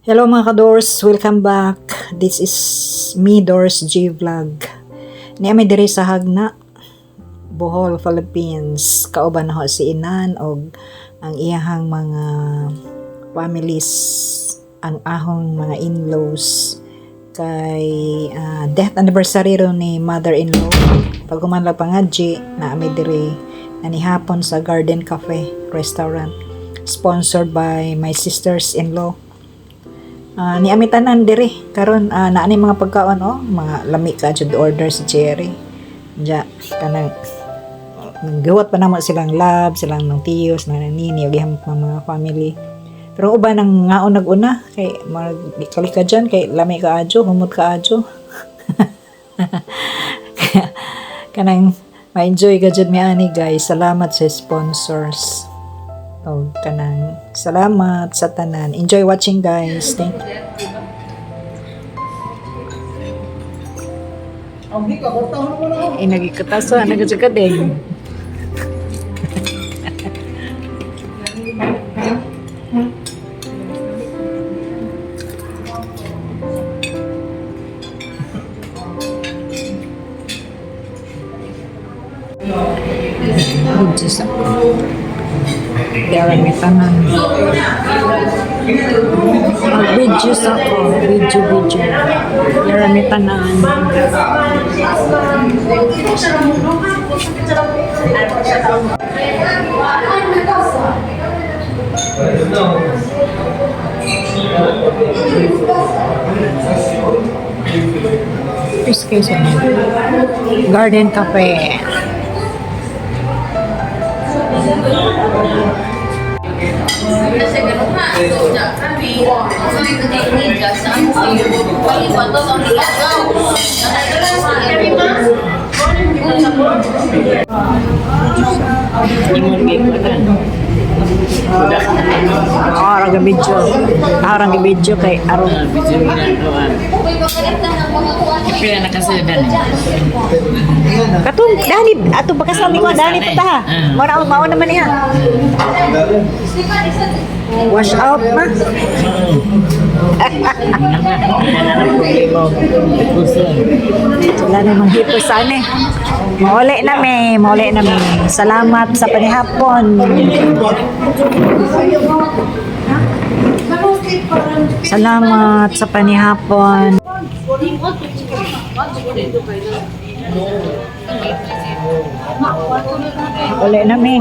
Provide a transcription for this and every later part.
Hello, mga ka-Doors! Welcome back. This is me, Doors G Vlog. Niya may diri sa Jagna, Bohol, Philippines. Kauban na ho si Inan og ang iyahang mga families, ang ahong mga in-laws kay death anniversary ro ni mother-in-law. Pag human lang pangadji, na ami diri na nihapon sa Garden Cafe Restaurant, sponsored by my sisters-in-law. Ni ami tanan diri karon, naa ni mga pagkaon, oh, mga lami ka jud order si Cherry. Ja kanang nanggawat pa namo silang love, silang nang tiyos, nang nini ug iyang mga family. Pero uban ang ngaon nag-una kay magkalika dyan kay lami ka adyo, humot ka adyo. Kanang ma-enjoy ka jud mi ani, guys. Salamat sa sponsors. Oh, kanang salamat sa tanan. Enjoy watching, guys. Thank you. Eh, nagikataso, nagkatsa din. Video sa Dara may tanan. Video sa ko. Video, video. Dara may tanan. Excuse me. Garden Cafe. Kasi ganun nga. So, kami, ang sa paliwan to, ang lagaw. Oo, arang video. Arang video kay aron. Video ginagawa. Pila na kasi dan. Katong dani ato bakasal ni ko dani pa ta. Mao na, mao naman niya. Wash out na. Wala na problema. Gusto. Wala namang hipos ani. Mauli na mi, mauli na mi. Salamat sa panihapon. Salamat sa panihapon. Uli na mi.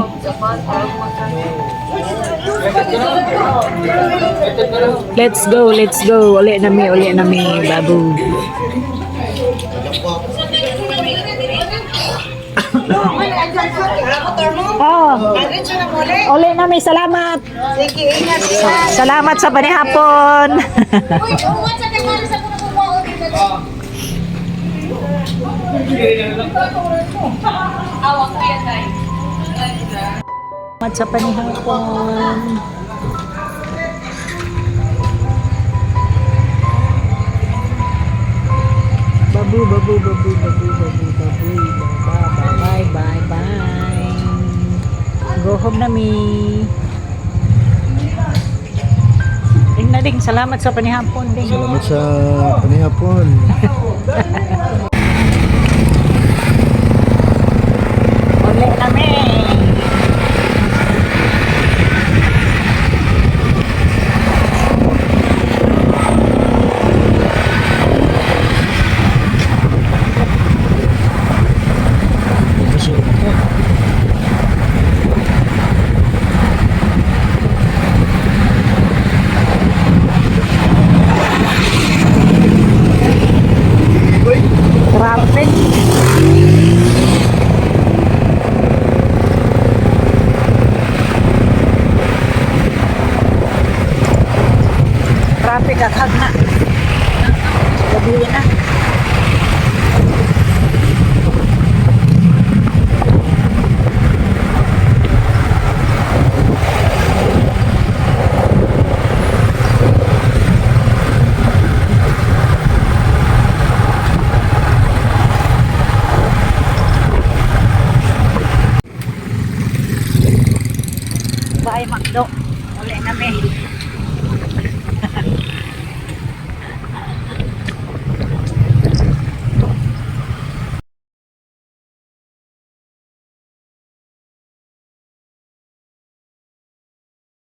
Let's go, let's go. Uli na mi, uli na mi, babu. Oh. Uli na mi, salamat. Salamat sa panihapon. Uy, uwan sa kanya sa kung nakukuha dito. Awak ko yan tayo. Salamat sa panihapon. Babu, babu, babu, babu, babu, babu, baba, bye, bye, bye. Go home na mi. Ding na ding, salamat sa panihapon ding. Salamat sa panihapon. Uli na mi. Traffic. Traffic at na. Gabi na. Bye, Macdo. Uli na mi.